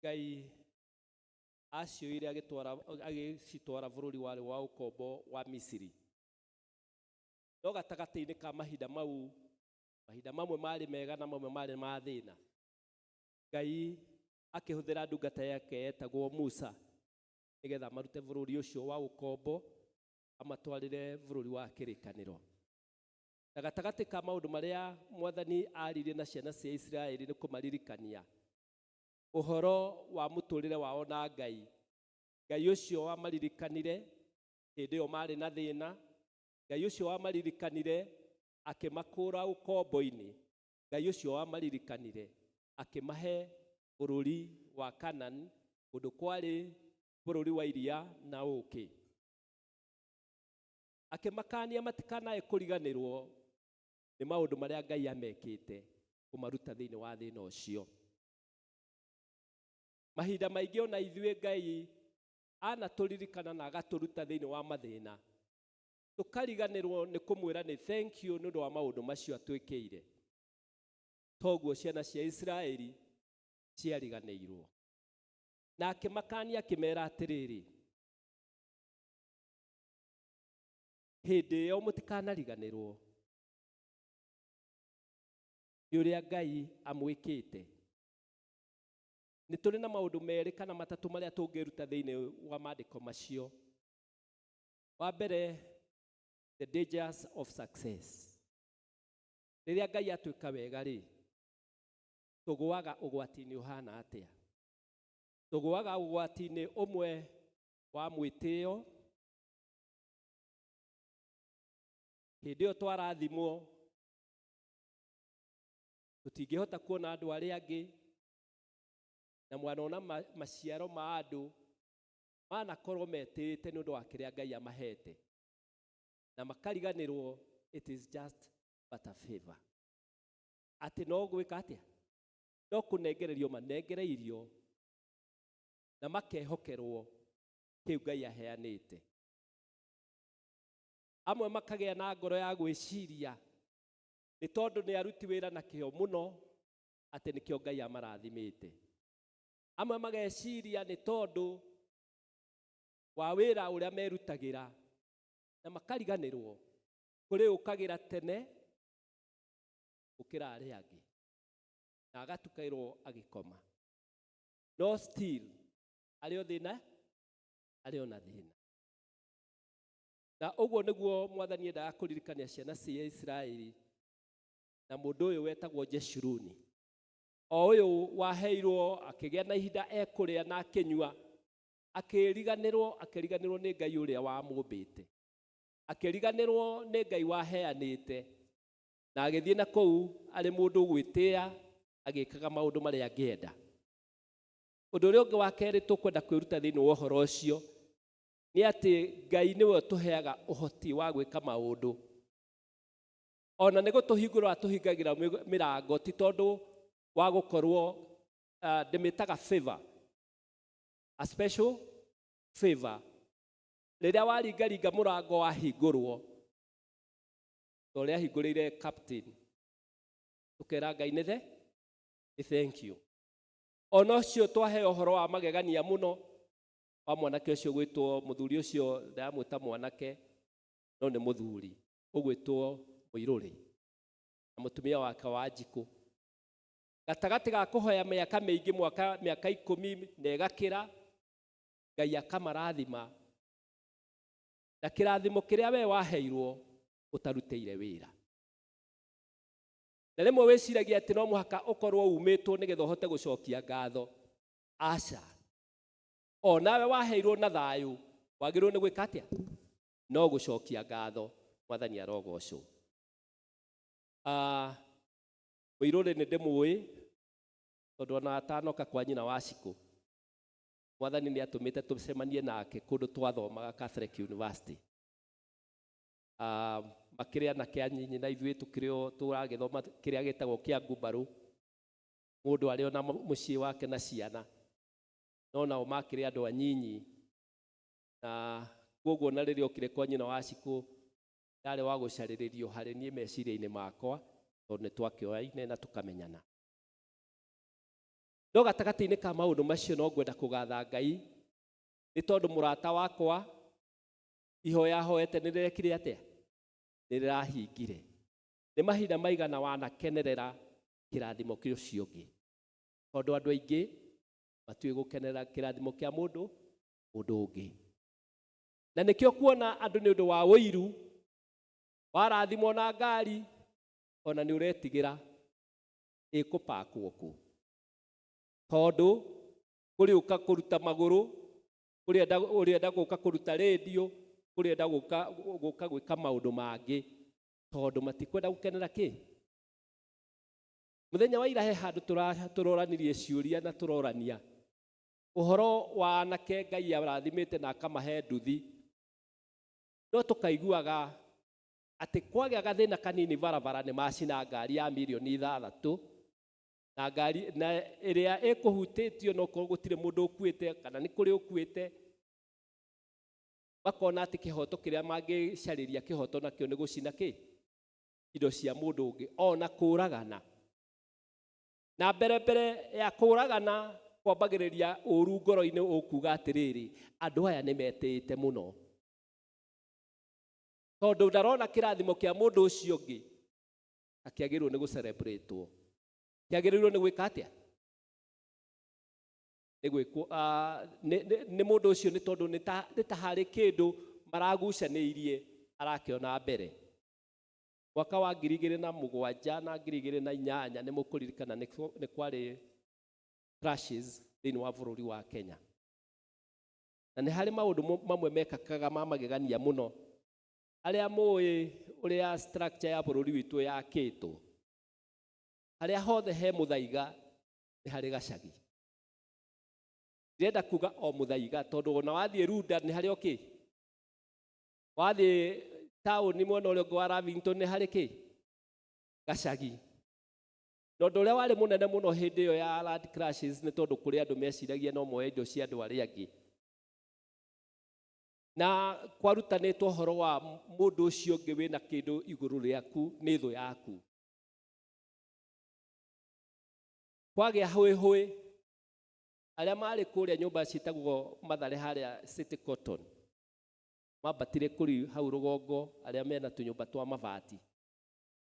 Ngai acioire agĩcitwara bũrũri warĩ wa ũkombo wa Misiri. No gatagatĩ-inĩ ka mahinda mau, mahinda mamwe marĩ mega na mamwe marĩ ma thĩna, Ngai akĩhũthĩra ndungata yake yetagwo Musa nĩgetha amarute bũrũri ũcio wa ũkombo amatwarĩre bũrũri wa kĩrĩkanĩro. Na gatagatĩ ka maũndũ marĩa Mwathani aririe na ciana cia Isiraeli nĩ kũmaririkania ũhoro wa mũtũrĩre wao na Ngai. Ngai ũcio wamaririkanire hĩndĩ ĩyo marĩ na thĩna, Ngai ũcio wamaririkanire akĩmakũra ũkombo-inĩ, Ngai ũcio wamaririkanire akĩmahe bũrũri wa Canaan, kũndũ kwarĩ bũrũri wa iria na ũũkĩ. Akĩmakania matikanae kũriganĩrwo nĩ maũndũ marĩa Ngai amekĩte kũmaruta thĩinĩ wa thĩna ũcio. Mahinda maingĩ ona ithuĩ Ngai anatũririkana na agatũruta thĩinĩ wa mathĩna, tũkariganĩrwo nĩ kũmwĩra nĩ thank you nĩ ũndũ wa maũndũ macio atwĩkĩire. Toguo ciana cia Isiraeli ciariganĩirwo. Na akĩmakania akĩmera atĩrĩrĩ, hĩndĩ ĩyo mũtikanariganĩrwo nĩ ũrĩa Ngai amwĩkĩte. Nĩ tũrĩ na maũndũ merĩ kana matatũ marĩa tũngĩruta thĩinĩ wa maandĩko macio. Wa mbere, the dangers of success. Rĩrĩa Ngai atwĩka wega rĩ, tũgũaga ũgwati-inĩ ũhana atĩa? Tũgũaga ũgwati-inĩ ũmwe wa mwĩtĩo. Hĩndĩ ĩyo twarathimwo, tũtingĩhota kuona andũ arĩa angĩ, na mwanona maciaro ma andũ manakorwo metĩĩte nĩ ũndũ wa kĩrĩa Ngai amahete, na makariganĩrwo it is just but a favor. Atĩ no gwĩka atĩa? No kũnengererio manengereirio na makehokerwo kĩu Ngai aheanĩte. Amwe makagĩa na ngoro ya gwĩciria nĩ tondũ nĩ aruti wĩra na kĩo mũno, atĩ nĩkĩo Ngai amarathimĩte. Amwe mageciria nĩ tondũ wa wĩra ũrĩa merutagĩra, na makariganĩrwo kũrĩ ũkagĩra tene gũkĩra arĩa angĩ, na agatukĩrwo agĩkoma, no still arĩ o thĩna, arĩ o na thĩna. Na ũguo nĩguo Mwathani endaga kũririkania ciana cia Isiraeli na mũndũ ũyũ wetagwo Jeshuruni, o ũyũ waheirwo akĩgĩa na ihinda ekũrĩa na akĩnyua, akĩriganĩrwo, akĩriganĩrwo nĩ Ngai ũrĩa wamũmbĩte, akĩriganĩrwo nĩ Ngai waheanĩte, na agĩthiĩ na kũu arĩ mũndũ ũgwĩtĩĩa, agĩkaga maũndũ marĩa angĩenda. Ũndũ ũrĩa ũngĩ wa kerĩ tũkwenda kwĩruta thĩinĩ wa ũhoro ũcio nĩ atĩ Ngai nĩwe ũtũheaga ũhoti wa gwĩka maũndũ. Ona nĩ gũtũhingũra atũhingagĩra mĩrango, ti tondũ wa gũkorwo ndĩmĩtaga favor, a special favor. Rĩrĩa waringaringa mũrango wahingũrwo, ta ũrĩa ahingũrĩire captain, tũkera Ngai nĩ the nĩ thank you. Ona ũcio twaheo ũhoro wa magegania mũno wa mwanake ũcio gwĩtwo, mũthuri ũcio, ndĩramwĩta mwanake no nĩ mũthuri, ũgwĩtwo Mũirũrĩ na mũtumia wake wa Njikũ, gatagatĩ ga kũhoya mĩaka mĩingĩ, mwaka mĩaka 10 na ĩgakĩra, Ngai akamarathima na kĩrathimo kĩrĩa we waheirwo ũtarutĩire wĩra. Na rĩmwe wĩciragia atĩ no mũhaka ũkorwo umĩtwo nĩgetha ũhote gũcokia ngatho. Aca, o nawe waheirwo na thayũ, wagĩrĩirwo nĩ gwĩka atĩa? No gũcokia ngatho. Mwathani arogocwo. Mũirũrĩ nĩ ndĩmũĩ tondũ ona atanoka kwa nyina wa Cikũ, Mwathani nĩ atũmĩte tũcemanie nake kũndũ twathomaga Catholic University. Makĩrĩ anake anyinyi na ithuĩ tũkĩrĩ o tũragĩthoma kĩrĩa gĩtagwo kĩa ngumbarũ, mũndũ arĩ ona mũciĩ wake na ciana, no nao makĩrĩ andũ anyinyi. Na koguo na rĩrĩa okire kwa nyina wa Cikũ, ndarĩ wa gũcarĩrĩrio harĩ niĩ meciria-inĩ makwa, tondũ nĩ twakĩoyaine na tũkamenyana. No gatagatĩ-inĩ ka maũndũ macio, no ngwenda kũgatha Ngai nĩ tondũ mũrata wakwa, ihoya ahoete nĩ rĩrekire atĩa? Nĩ rĩrahingire. Nĩ mahinda maigana wanakenerera kĩrathimo kĩa ũcio ũngĩ? Tondũ andũ aingĩ matiũĩ gũkenerera kĩrathimo kĩa mũndũ ũngĩ, na nĩkĩo kuona andũ nĩ ũndũ wa ũiru, warathimwo na ngari, ona nĩ ũretigĩra ĩkũpakwo kũ, tondũ kũrĩ ũka kũruta magũrũ, kũrĩ ũrenda gũka kũruta rĩndiũ, kũrĩ enda gũka gwĩka maũndũ mangĩ, tondũ matikwenda gũkenera kĩ. Mũthenya wa ira he handũ tũroranirie ciũria na tũrorania ũhoro wa anake Ngai arathimĩte na akamahe nduthi, no tũkaiguaga atĩ kwagĩa gathĩna kanini barabara nĩ macina ngari ya mirioni 6, na ngari na ĩrĩa ĩkũhutĩtio no korwo gũtirĩ mũndũ ũkuĩte kana nĩ kũrĩ ũkuĩte, makona atĩ kĩhoto kĩrĩa mangĩcarĩria kĩhoto nakĩo nĩ gũcina kĩ indo cia mũndũ ũngĩ, ona kũragana. Na mbere mbere ya kũragana kwambagĩrĩria ũru ngoro-inĩ, ũkuga atĩrĩrĩ, andũ aya nĩ metĩĩte mũno, tondũ ndarona kĩrathimo kĩa mũndũ ũcio ũngĩ akĩagĩrĩirwo nĩ gũcelebrate, kĩagĩrĩirwo nĩ gwĩka atĩa? Nĩ gwĩkwo nĩ mũndũ ũcio, nĩ tondũ nĩ ta harĩ kĩndũ maragucanĩirie arakĩona mbere. Mwaka wa 2007 na 2008, nĩ mũkũririkana nĩ kwarĩ crashes thĩinĩ wa bũrũri wa Kenya, na nĩ harĩ maũndũ mamwe mekakaga ma magegania mũno. Arĩa mũĩ ũrĩa structure ya bũrũri witũ yakĩtwo, harĩa hothe he mũthaiga nĩ harĩ gacagi. Ndĩrenda kuga o mũthaiga, tondũ ona wathiĩ Runda nĩ harĩ o kĩ, wathiĩ taũni mwena ũrĩa ũngĩ wa Lavington nĩ harĩ kĩ gacagi. Na ũndũ ũrĩa warĩ mũnene mũno hĩndĩ ĩyo ya land crashes nĩ tondũ kũrĩ andũ meciragia no moe indo cia andũ arĩa angĩ. Na kwarutanĩtwo ũhoro wa mũndũ ũcio ũngĩ wĩna kĩndũ igũrũ rĩaku nĩ thũ yaku. Kwagĩa hũĩhũĩ, arĩa marĩ kũrĩa nyũmba ciĩtagwo Mathare harĩa City Cotton mambatire kũrĩ hau rũgongo arĩa mena tũnyũmba twa mabati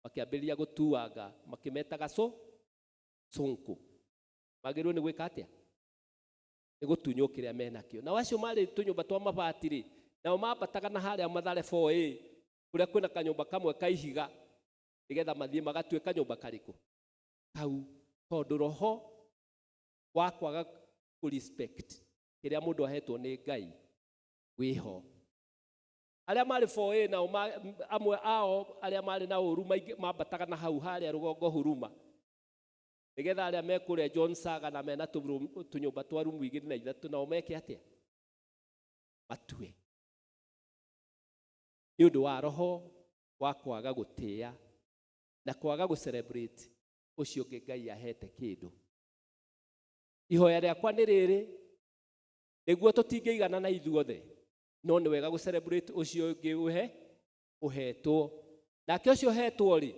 makĩambĩrĩria gũtuanga makĩmetaga sonko. Magĩrĩirwo nĩ gwĩka atĩa? Nĩ gũtunywo kĩrĩa menakĩo. Nao acio marĩ tũnyũmba twa mabati rĩ, nao mambataga na harĩa Mathare 4A kũrĩa kwĩna kanyũmba kamwe ka ihiga nĩgetha mathiĩ magatue kanyũmba karĩkũ kau, tondũ roho wa kwaga kũ respect kĩrĩa mũndũ ahetwo nĩ Ngai wĩho. Arĩa marĩ 4A nao amwe ao arĩa marĩ na ũru mambataga na hau harĩa rũgongo Huruma nĩgetha arĩa me kũrĩa John Saga na mena tũnyũmba twa rumu 2 na 3 nao meke atĩa? Matue. Nĩ ũndũ wa roho wa kwaga gũtĩa na kwaga gũ celebrate ũcio ũngĩ Ngai ahete kĩndũ. Ihoya rĩakwa nĩ rĩrĩ, nĩguo tũtingĩigana na ithuothe, no nĩ wega gũ celebrate ũcio ũngĩ ũhetwo. Nake ũcio ũhetwo rĩ,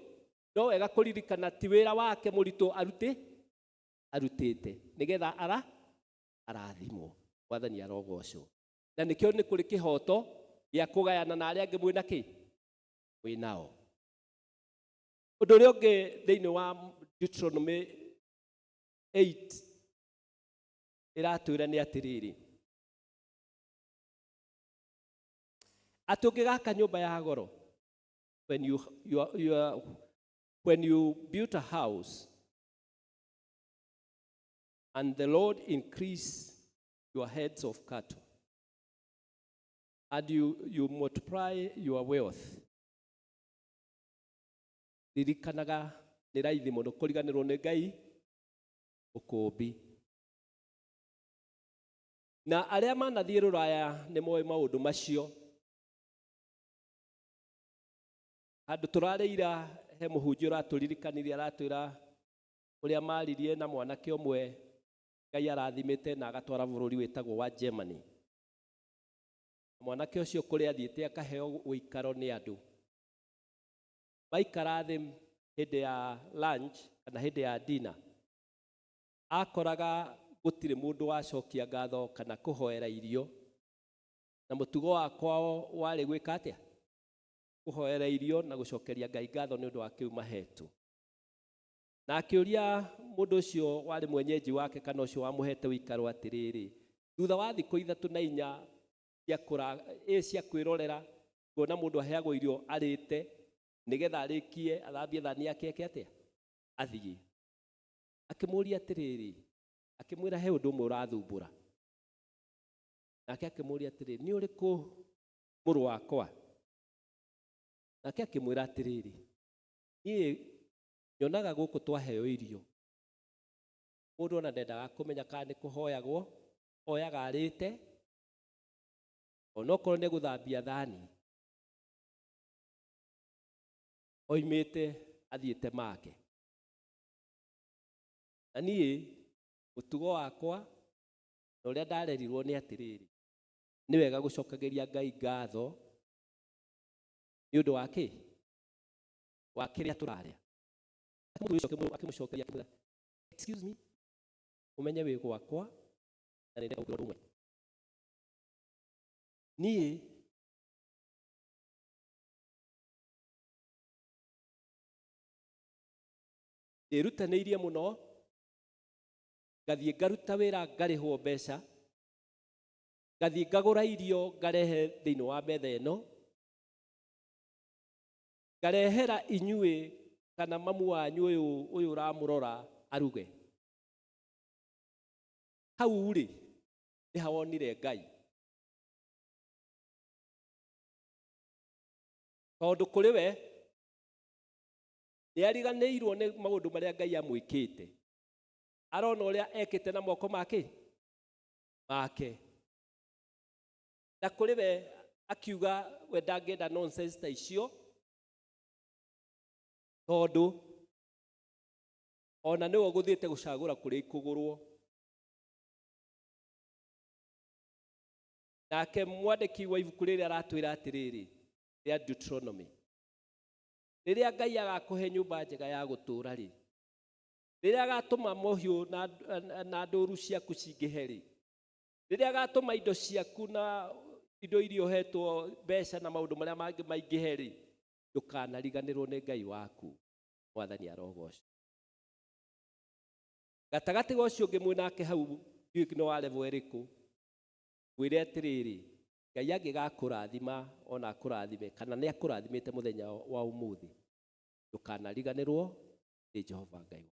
no wega kũririkana ti wĩra wake mũritũ arutĩte nĩgetha arathimwo. Mwathani arogocwo. Na nĩkĩo nĩ kũrĩ kĩhoto gĩa kũgayana na arĩa angĩ mwĩna kĩ? Mwĩ nao. Ũndũ ũrĩa ũngĩ thĩinĩ wa Deuteronomy 8 ĩratwĩra nĩ atĩrĩrĩ, atĩ ũngĩgaka nyũmba ya goro, when you build a house and the Lord increase your heads of cattle and you multiply your wealth, ririkanaga nĩ raithi mũno kũriganĩrwo nĩ Ngai ũkũmbi. Na arĩa manathiĩ rũraya nĩ moĩ maũndũ macio. Handũ tũrarĩira he mũhunjia ũratũririkanirie, aratwĩra ũrĩa maririe na mwanake ũmwe Ngai arathimĩte na agatwara bũrũri wĩtagwo wa Germany. Mwanake ũcio kũrĩa athiĩte akaheo ũikaro nĩ andũ. Maikara thĩ hĩndĩ ya lunch kana hĩndĩ ya dinner, akoraga gũtirĩ mũndũ wacokia ngatho kana kũhoera irio, na mũtugo wa kwao warĩ gwĩka atĩa? Kũhoera irio na gũcokeria Ngai ngatho nĩ ũndũ wa kĩu mahetwo. Na akĩũria mũndũ ũcio warĩ mwenyeji wake kana ũcio wamũhete ũikaro atĩrĩrĩ, thutha wa thikũ 3 na 4 cia kwĩrorera kuona mũndũ aheagwo irio arĩte nĩgetha arĩkie athambie thani yake eke atĩa? Athiĩ. Akĩmũũria atĩrĩrĩ, akĩmwĩra he ũndũ ũmwe ũrathumbũra. Nake akĩmũũria atĩrĩrĩ, nĩ ũrĩkũ mũrũ wakwa? Nake akĩmwĩra atĩrĩrĩ, niĩ nyonaga gũkũ twaheo irio, mũndũ ona ndendaga kũmenya kana nĩ kũhoyagwo, oyaga arĩte, onokorwo nĩ gũthambia thani, oimĩte athiĩte make. Na niĩ mũtugo wakwa na ũrĩa ndarerirwo nĩ atĩrĩrĩ, nĩ wega gũcokagĩria Ngai ngatho nĩ ũndũ wa kĩ? Wa kĩrĩa tũrarĩa. Akĩmũcokeria akĩmwĩra, excuse me, ũmenye wĩ gwakwa na nĩ ndĩrenda gũkwĩra ũndũ ũmwe. Niĩ ndĩrutanĩirie mũno, ngathiĩ ngaruta wĩra ngarĩhwo mbeca, ngathiĩ ngagũra irio ngarehe thĩinĩ wa metha ĩno, ngarehera inyuĩ kana mamu wanyu ũyũ ũramũrora aruge. Hau rĩ, nĩ hawonire Ngai. Tondũ kũrĩ we nĩ ariganĩirwo nĩ maũndũ marĩa Ngai amwĩkĩte. Arona ũrĩa ekĩte na moko make make. Na kũrĩ we akiuga we ndangĩenda nonsense ta icio, tondũ Ona nĩwe ũgũthiĩte gũcagũra kũrĩa ikũgũrwo. Nake mwandĩki wa ibuku rĩrĩ aratwĩra atĩrĩrĩ, rĩa Deuteronomy, rĩrĩa Ngai agakũhe nyũmba njega ya gũtũũra rĩ, rĩrĩa agatũma mohiũ na ndũru ciaku cingĩhe rĩ, rĩrĩa agatũma indo ciaku na indo iria ũhetwo mbeca na maũndũ marĩa mangĩ maingĩhe rĩ, ndũkanariganĩrwo nĩ Ngai waku. Mwathani arogocwo. Gatagatĩ ga ũcio ũngĩ mwĩ nake hau, ndiũĩ no wa level ĩrĩkũ, mwĩre atĩrĩrĩ, Ngai angĩgakũrathima ona akũrathime, kana nĩ akũrathimĩte mũthenya wa ũmũthĩ, ndũkanariganĩrwo nĩ Jehova Ngai.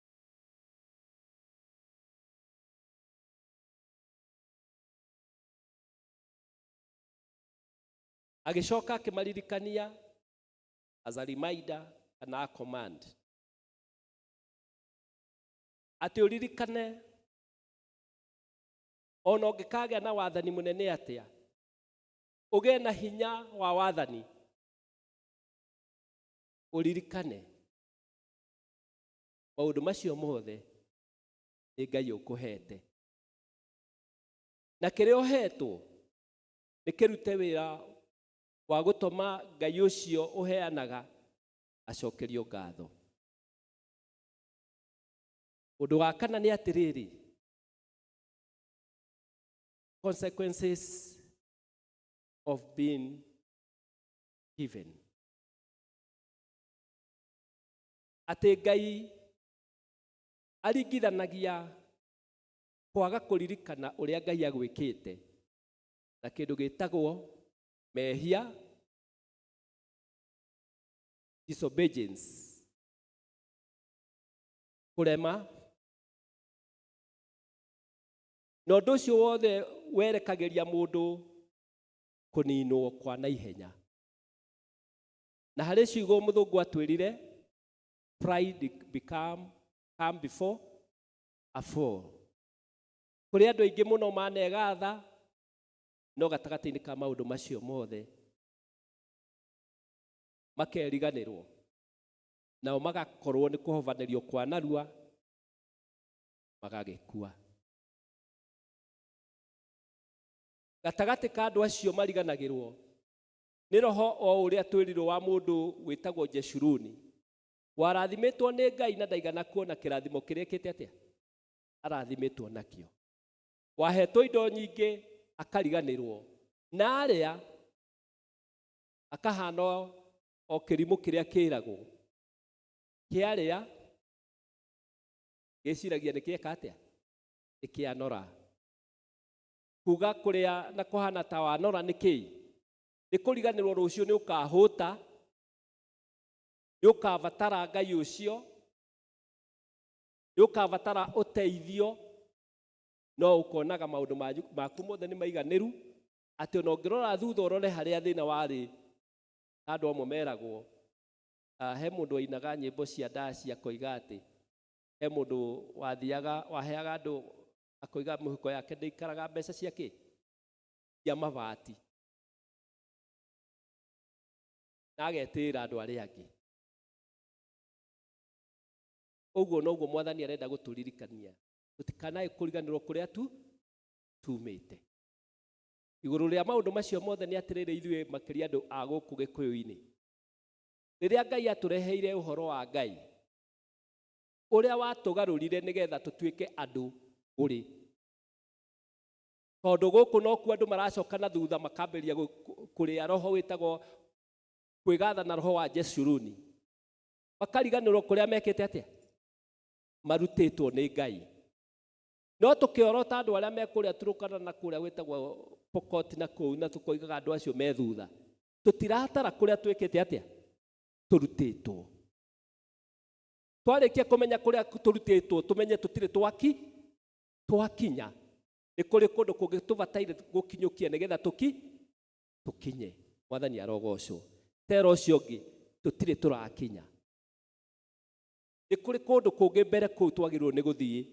Agĩcoka akĩmaririkania as a reminder kana a command atĩ ũririkane ona ũngĩkagĩa na wathani mũnene atĩa, ũgĩe na hinya wa wathani, ũririkane maũndũ macio mothe nĩ Ngai ũkũhete, na kĩrĩa ũhetwo nĩ kĩrute wĩra wa gũtũma Ngai ũcio ũheanaga acokerio ngatho. Ũndũ wa kana nĩ atĩrĩrĩ, consequences of being given, atĩ Ngai aringithanagia kwaga kũririkana ũrĩa Ngai agwĩkĩte na kĩndũ gĩtagwo mehia, disobedience, kũrema, na ũndũ ũcio wothe werekagĩria mũndũ kũninwo kwa naihenya. Na harĩ ciugo mũthũngũ atwĩrire, pride become come before a fall. Kũrĩ andũ aingĩ mũno manegatha, no gatagatĩ-inĩ ka maũndũ macio mothe makeriganĩrwo, nao magakorwo nĩ kũhovanĩrio kwa narua, magagĩkua. Gatagatĩ ka andũ acio mariganagĩrwo nĩ roho o ũrĩa twĩrirwo wa mũndũ wĩtagwo Jeshuruni, warathimĩtwo nĩ Ngai na ndaigana kuona kĩrathimo kĩrĩa ĩkĩte atĩa arathimĩtwo nakĩo. Wahetwo indo nyingĩ akariganĩrwo, na arĩa akahana o kĩrimũ kĩrĩa kĩragwo kĩarĩa gĩciragia nĩ kĩeka atĩa, nĩ kĩanora. Kuga kũrĩa na kũhana ta wanora nĩ kĩĩ? Nĩ kũriganĩrwo rũciũ nĩ ũkahũta, nĩ ũkabatara Ngai ũcio, nĩ ũkabatara ũteithio, no ũkonaga maũndũ maku mothe nĩ maiganĩru, atĩ ona ũngĩrora thutha ũrore harĩa thĩna warĩ. Andũ amwe meragwo, he mũndũ wainaga nyĩmbo cia ndaci akoiga atĩ he mũndũ wathiaga waheaga andũ akoiga mĩhuko yake ndĩikaraga mbeca cia kĩ, cia mabati, na agetĩĩra andũ arĩa angĩ. Ũguo noguo Mwathani arenda gũtũririkania tũtikanae kũriganĩrwo kũrĩa tu tumĩte. Igũrũ rĩa maũndũ macio mothe nĩ atĩrĩrĩ, ithuĩ makĩria andũ a gũkũ Gĩkũyũ-inĩ, rĩrĩa Ngai atũreheire ũhoro wa Ngai ũrĩa watũgarũrire nĩgetha tũtuĩke andũ ũrĩ, tondũ gũkũ nokuo andũ maracoka na thutha makambĩrĩria kũrĩa roho wĩtagwo kwĩgatha na roho wa Jeshuruni, makariganĩrwo kũrĩa mekĩte atĩa, marutĩtwo nĩ Ngai. No tũkĩorota andũ arĩa me kũrĩa Turukana na kũrĩa gwĩtagwo Pokot na kũu, na tũkoigaga andũ acio me thutha, tũtiratara kũrĩa twĩkĩte atĩa, tũrutĩtwo. Twarĩkia kũmenya kũrĩa tũrutĩtwo, tũmenye tũtirĩ twakinya, nĩ kũrĩ kũndũ kũngĩ tũbataire gũkinyũkia nĩgetha tũkinye. Mwathani arogocwo. Tera ũcio ũngĩ tũtirĩ tũrakinya, nĩ kũrĩ kũndũ kũngĩ mbere kũu twagĩrĩirwo nĩ gũthiĩ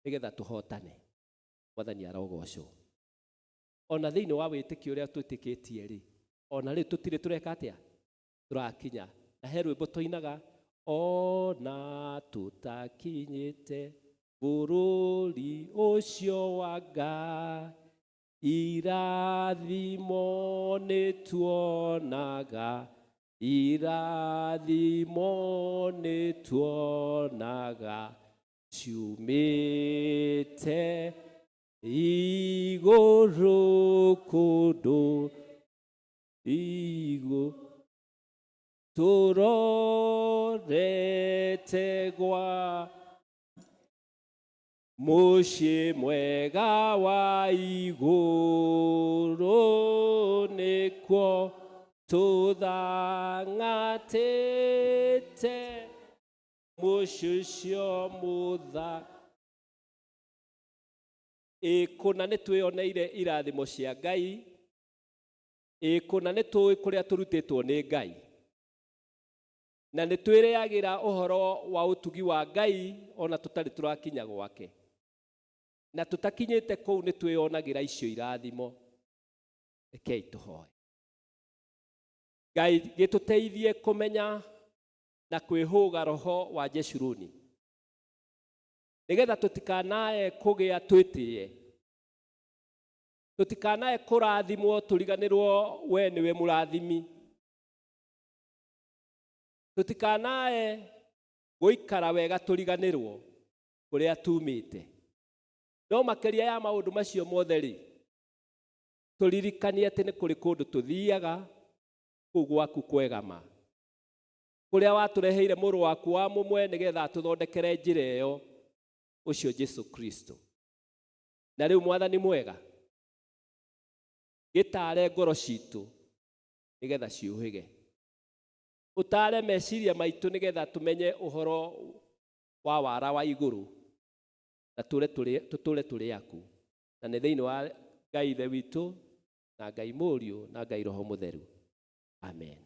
nĩgetha tũhotane. Mwathani arogocwo. Ona thĩinĩ wa wĩtĩkio ũrĩa twĩtĩkĩtie rĩ, ona rĩu tũtirĩ tũreka atĩa, tũrakinya. Na he rwĩmbo tũinaga Ona tũtakinyĩte bũrũri ũcio wa Ngai, irathimo nĩ tuonaga, irathimo nĩ tuonaga ciumĩte igũrũ kũndũ igũ tũrorete gwa mũciĩ mwega wa igũrũ nĩkuo tũthangatĩte mũciĩ ũcio mũtha. Ĩ kũna nĩ twĩoneire irathimo cia Ngai. Ĩ kũna nĩ tũĩ kũrĩa tũrutĩtwo nĩ Ngai, na nĩ twĩrĩagĩra ũhoro wa ũtugi wa Ngai ona tũtarĩ tũrakinya gwake, na tũtakinyĩte kũu nĩ twĩonagĩra icio irathimo. Rekei tũhoe. Ngai gĩtũteithie kũmenya na kwĩhũga roho wa Jeshuruni, nĩgetha tũtikanae kũgĩa twĩtĩe, tũtikanae kũrathimwo tũriganĩrwo we nĩwe mũrathimi, tũtikanae gũikara wega tũriganĩrwo kũrĩa tumĩte. No makĩria ya maũndũ macio mothe rĩ, tũririkanie atĩ nĩ kũrĩ kũndũ tũthiaga kũu gwaku kwegama, kũrĩa watũreheire mũrũ waku wa mũmwe nĩgetha atũthondekere njĩra ĩyo, ũcio Jesu Kristo. Na rĩu Mwathani mwega, gĩtaare ngoro citũ nĩgetha ciũhĩge, ũtaare meciria maitũ nĩgetha tũmenye ũhoro wa wara wa igũrũ, na tũtũre tũrĩ aku, na nĩ thĩinĩ wa Ngai Ithe witũ na Ngai Mũriũ na Ngai Roho Mũtheru. Amen.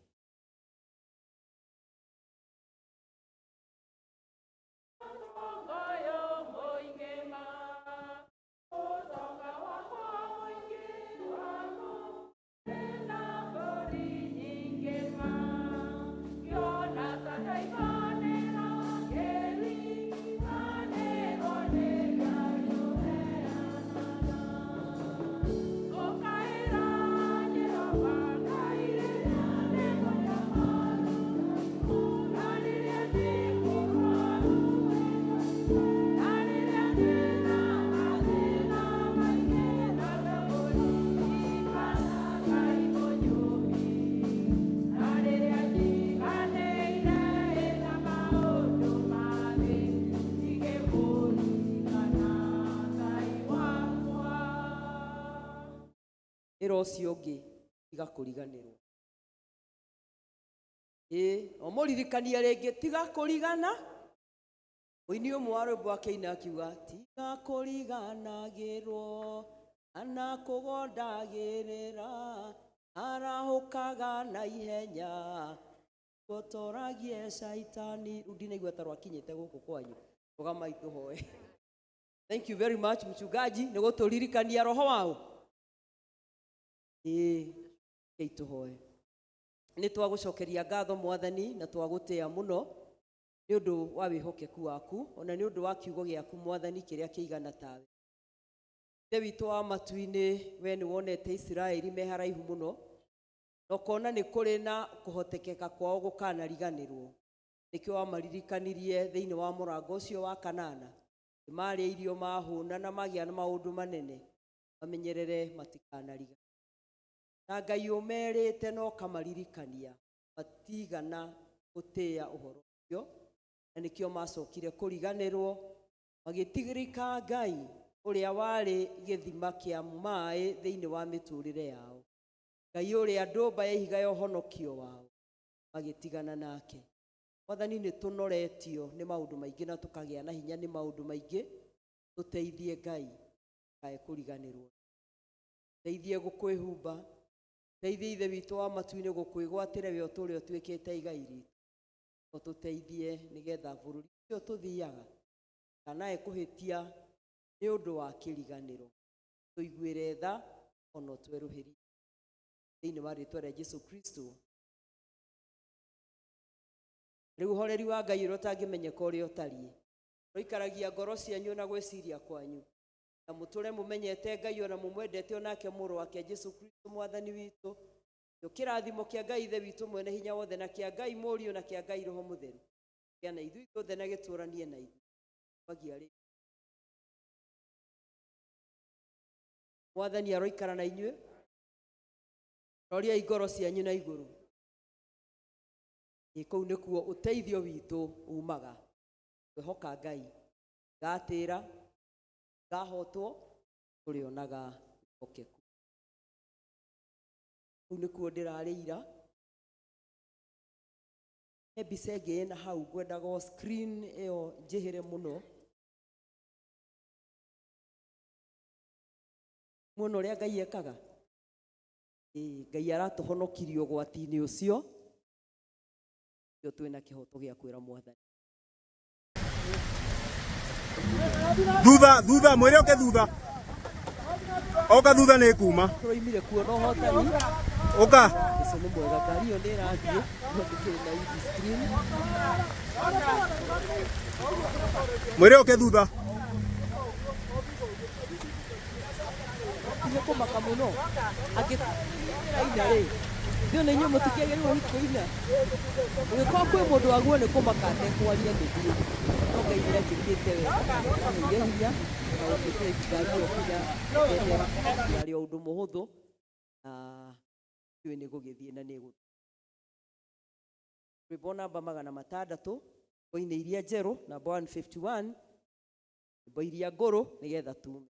Ĩra ũcio ũngĩ tiga kũriganĩrwo. Ĩ ũmũririkanie rĩngĩ tiga kũrigana. Mũini ũmwe wa rwĩmbo akĩina akiuga tiga kũriganagĩrwo kana kũgondagĩrĩra, arahũkaga na ihenya gũtoragie caitani. Rĩu ndinaigua ta rwakinyĩte gũkũ kwanyu. Rũgamai tũhoe. Thank you very much mchungaji nĩ gũtũririkania roho wao. Ĩ rekei tũhoe. Nĩ twagũcokeria ngatho Mwathani na twagũtĩa mũno nĩ ũndũ wa wĩhokeku waku, ona nĩ ũndũ wa kiugo gĩaku Mwathani kĩrĩa kĩigana tawe. Ithe witũ wa matu-inĩ, we nĩ wonete Isiraeli me haraihu mũno, na ũkona nĩ kũrĩ na kũhotekeka kwao gũkanariganĩrwo. Nĩkĩo wamaririkanirie thĩinĩ wa mũrango ũcio wa kanana, marĩa irio mahũna na magĩa na maũndũ manene, mamenyerere matikanariganĩrwo. Na Ngai ũmerĩte na ũkamaririkania, matigana gũtĩĩa ũhoro ũcio, na nĩkĩo macokire kũriganĩrwo, magĩtigĩrĩka Ngai ũrĩa warĩ gĩthima kĩa maĩ thĩinĩ wa mĩtũrĩre yao, Ngai ũrĩa ndũmba ya ihiga ya ũhonokio wao, magĩtigana nake. Mwathani, nĩ tũnoretio nĩ maũndũ maingĩ na tũkagĩa na hinya nĩ maũndũ maingĩ. Tũteithie Ngai kae kũriganĩrwo, teithie gũkwĩhumba, teithie Ithe witũ wa matu-inĩ gũkwĩgwatĩre we ũtũũre ũtuĩkĩte igai ritũ. Ũtũteithie nĩgetha bũrũri ũcio tũthiaga kanae kũhĩtia nĩ ũndũ wa kĩriganĩro. Tũiguĩre tha ona ũtwerũhĩrie. Thĩinĩ wa rĩtwa rĩa Jesu Kristo. Rĩu ũhoreri wa Ngai ũrĩa ũtangĩmenyeka ũrĩa ũtariĩ ũikaragia ngoro cianyu na gwĩciria kwanyu, na mũtũre mũmenyete Ngai ona mũmwendete onake mũrũ wake Jesu Kristo mwathani witũ. Nĩkĩo kĩrathimo kĩa Ngai Ithe witũ mwene hinya wothe, na kĩa Ngai Mũriũ, na kĩa Ngai Roho Mũtheru kĩa na ithuĩ ithuothe na gĩtũranie na ithuĩ magia rĩ. Mwathani aroikara na inyuĩ. Roriai ngoro cianyu na igũrũ. Ĩ kũu nĩkuo ũteithio witũ umaga. Kwĩhoka Ngai ngatĩra ngahotwo tũrĩonaga wĩhokeku. Kũu nĩkuo ndĩrarĩira. He mbica ĩngĩ ĩna hau ngwendaga o screen ĩyo njĩhĩre mũno. Muona ũrĩa Ngai ekaga? Ĩĩ, Ngai aratũhonokirie ũgwati-inĩ ũcio. Nĩkĩo twĩna kĩhoto gĩa kwĩra Mwathani. Thutha thutha mwĩre oke thutha oka thutha nĩ kuma. Tũroimire kuo na ũhotani. Ũka. Jesu nĩ mwega. Ngari ĩyo nĩ ĩrathiĩ no ndĩkĩrĩ na windscreen. Mwĩre oke thutha. Nĩ kũmaka mũno angĩraina rĩ, ithuĩ na inyuĩ mũtikĩagĩrĩirwo nĩ kũina. Ũngĩkorwo kwĩ mũndũ waguo nĩ kũmaka atekwaria nĩ niĩ, no Ngai nĩ anjĩkĩte wega na nĩ araheire hinya na gũtuĩka ngari ĩyo kinya ndĩrarĩ o ũndũ mũhũthũ, na ndiũĩ nĩ gũgĩthiĩ na nĩ gũthiĩ. Rwĩmbo namba 600 nyĩmbo-inĩ iria njerũ, namba 151 nyĩmbo iria ngũrũ nĩgetha tume.